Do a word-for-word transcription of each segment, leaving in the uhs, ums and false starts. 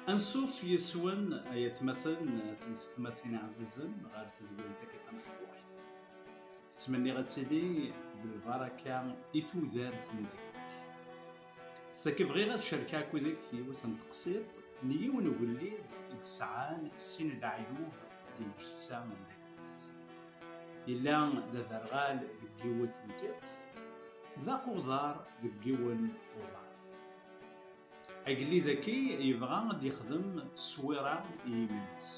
Ansuf yes-wen, ay atmaten, tisetmatin ɛzizen, ɣer tedwilt-agi tamecṭuḥt. Ttmenniɣ ad tili d lbaraka i tudert n dagi. Saki bɣiɣ ad cerkeɣ akked-k yiwet n teqsiṭ n yiwen ugellid i yesɛan sin leɛyub di lǧetta n dagi-s. Yella d aderɣal deg yiwet n tiṭ, d aquḍar deg yiwen uḍar. Agellid-agi yebɣa ad d-yexdem tteswira i yiman-is.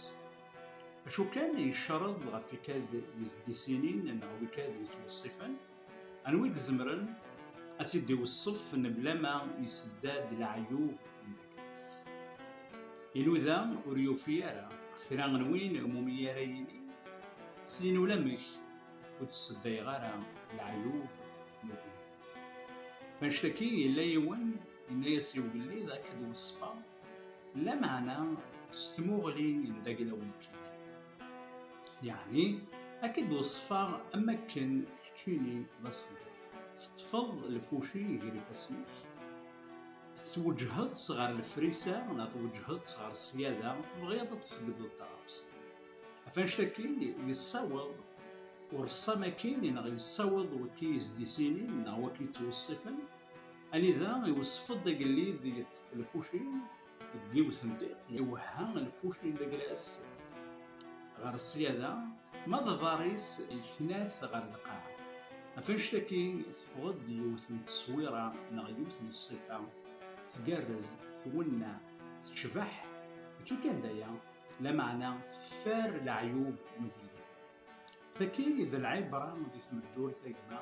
Acu kan, yecreḍ ɣef ikad yesdisinin neɣ wikad yettweṣṣifen, anwa i izemren ad t-id-iweṣṣef mebla ma yessedda-d leɛyub n dagi-s? Inuda ur yufi ara kra n win umi ara yini s yin ulamek ur d-sseddayeɣ ara leɛyub n ugellid. Anect-agi yella yiwen yenna-yas i ugellid ad k-id-weṣṣfeɣ, lameɛna s tmuɣli n daglaw nekkini. Yeɛni, ad k-id-weṣṣfeɣ am wakken keččini d aṣeggad. Teṭṭfeḍ lfuci gar ifassen-ik, tweǧheḍ-tt ɣer lefrisa neɣ tweǧheḍ-tt ɣer ṣṣyada, tebɣiḍ ad tṣeggdeḍ taɣawsa. Ɣef anect-agi yessaweḍ ureṣṣam-agi neɣ yessaweḍ waki yesdisinin neɣ waki yettweṣṣifen, anida iweṣṣef-d agellid yeṭṭef lfuci deg yiwet n tiṭ, iwehha lfuci n dagla-s ɣer ṣṣyada, ma d aḍar-is yekna-t ɣer lqaɛa. Ɣef anect-agi teffeɣ-d yiwet n tteswira neɣ yiwet n ṣṣifa tgerrez, twenneɛ, tecbeḥ, mačči kan d aya, lameɛna teffer leɛyub n ugellid. Tagi d lɛibra di tmeddurt, a gma.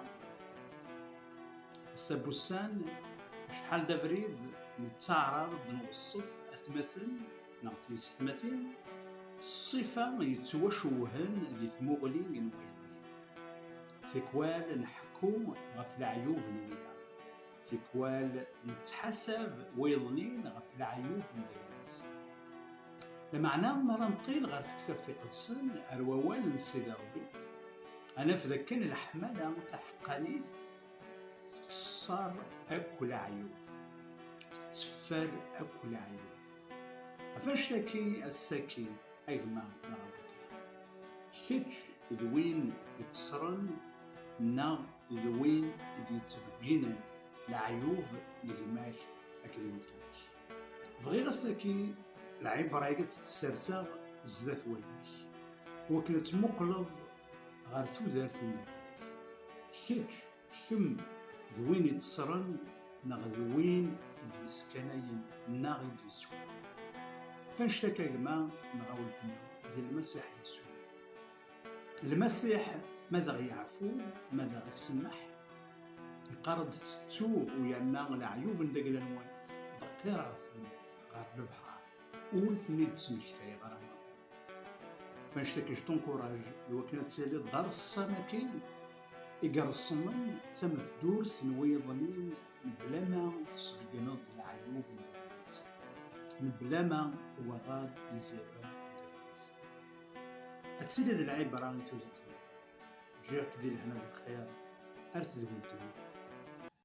Ass-a n wussan, acḥal d abrid nettaɛraḍ ad nweṣṣef atmaten neɣ tisetmatin s ṣṣifa yettwacewwhen di tmuɣli n wayeḍnin. Tikwal nḥekku ɣef leɛyub n wiyaḍ. Tikwal nettḥasab wayeḍnin ɣef leɛyub n dagla-nsen. Lameɛna, mi ara nṭil ɣer tektabt iqedsen, ar wawal n Sidi Ṛebbi, ad naf dakken leḥmala taḥeqqanit tettṣṣar akk leɛyub, tetteffer akk leɛyub. Ɣef anect-agi, ass-agi, a gma neɣ a baba, kečč d win yettṣren neɣ d win i d-yettbegginen leɛyub n gma-k akked weltma-k? Bɣiɣ ass-agi lɛibra-agi ad tt-sserseɣ zdat wallen-ik, wakken ad tmuqleḍ ɣer tudert n Nnbi. Kečč, kemm, d win yettṣren neɣ d win i d-yeskanayen neɣ i d-yettwalin? Ɣef anect-agi, a gma neɣ a weltma, d Lmasiḥ Yasuɛ. Lmasiḥ, ma d aɣ-yeɛfu, ma d aɣ-isemmeḥ, yeqqar-d: tettuɣ u yerna leɛyub n dagla-nwen, ḍeqqireɣ-ten ɣer lebḥer, ur ten-id-ttmektayeɣ ara maḍi. Anect-agi, je t'encourage i wakken ad tiliḍ d areṣṣam-agi i ireṣṣmen tameddurt n wiyeḍnin, mebla ma tesbeggneḍ leɛyub n dagla-nsen, mebla ma twalaḍ les erreurs n dagla-nsen. Ad tili d lɛibra i tudert-nwen. Ǧǧiɣ-k di lehna d lxir ar tedwilt-nniḍen.